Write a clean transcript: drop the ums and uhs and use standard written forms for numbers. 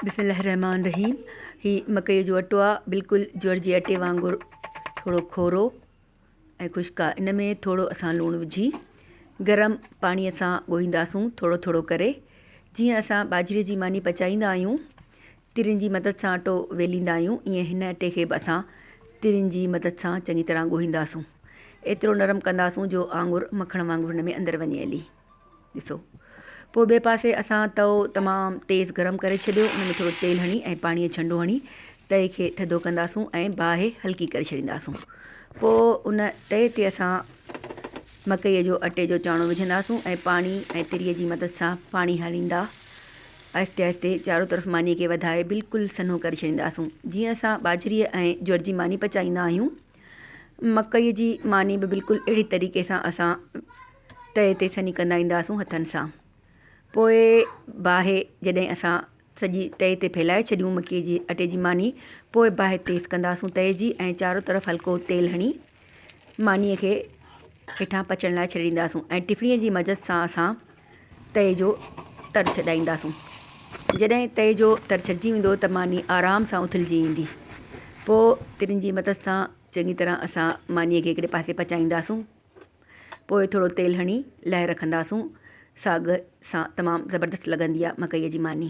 بسم الله الرحمٰن الرحيم هي مڪئي جو اٽو آ بلڪل جوئر جي اٽي وانگر ٿورو کورو ۽ خشڪ آ ان ۾ ٿورو اسان لوڻ وجهي گرم پاڻي سان ڳوهينداسون ٿورو ٿورو ڪري جيئن اسان ٻاجهري جي ماني پچائيندا آهيون ترين جي مدد سان اٽو ويليندا آهيون ائين هن اٽي کي به اسان ترين جي مدد سان چڱي طرح ڳوهينداسون ايترو نرم ڪنداسون جو آڱر مکڻ وانگر هن ۾ اندر وڃي هلي. ڏسو. پوء ٻئي پاسي اسان تئو تمام تيز گرم ڪري ڇڏيو ان ۾ ٿورو تيل هڻي ۽ پاڻيء جو ڇنڊو هڻي تئي کي ٿڌو ڪنداسون ۽ باهه هلڪي ڪري ڇڏينداسون. پوء ان تئي تي اسان مڪئيء جو اٽي جو چاڻو وجهنداسون ۽ پاڻي ۽ تريء جي مدد سان پاڻي هڻيندا آهستي آهستي چارو طرف مانيء کي وڌائي بلڪل سنهو ڪري ڇڏينداسون. جيئن اسان ٻاجهريء ۽ جوئر جي ماني پچائيندا آهيون مڪئيء جي ماني به بلڪل اهڙي طريقي سان اسان تئي تي سنهي ڪندا اينداسون هٿن سان. پوء باهه جڏهن اسان سڄي تئي تي ڦهلائي ڇڏيون مڪي جي اٽي جي ماني پوء باهه تيز ڪنداسون تئي جي ۽ چارو طرف هلڪو تيل هڻي مانيء کي هيٺان پچڻ لاء ڇڏينداسون ۽ ٽڦڻيء جي مدد سان اسان تئي جو تر ڇڏائينداسون. جڏهن تئي جو تر ڇڏجي ويندو ته ماني آرام سان اٿلجي ايندي. پوء ترين جي مدد سان چڱي طرح اسان مانيء کي هڪڙي پاسي پچائينداسون. پوء ٿورو تيل هڻي لاهي رکنداسون. ساڳ سان تمام زبردست لڳندي آهي مڪئي جي ماني.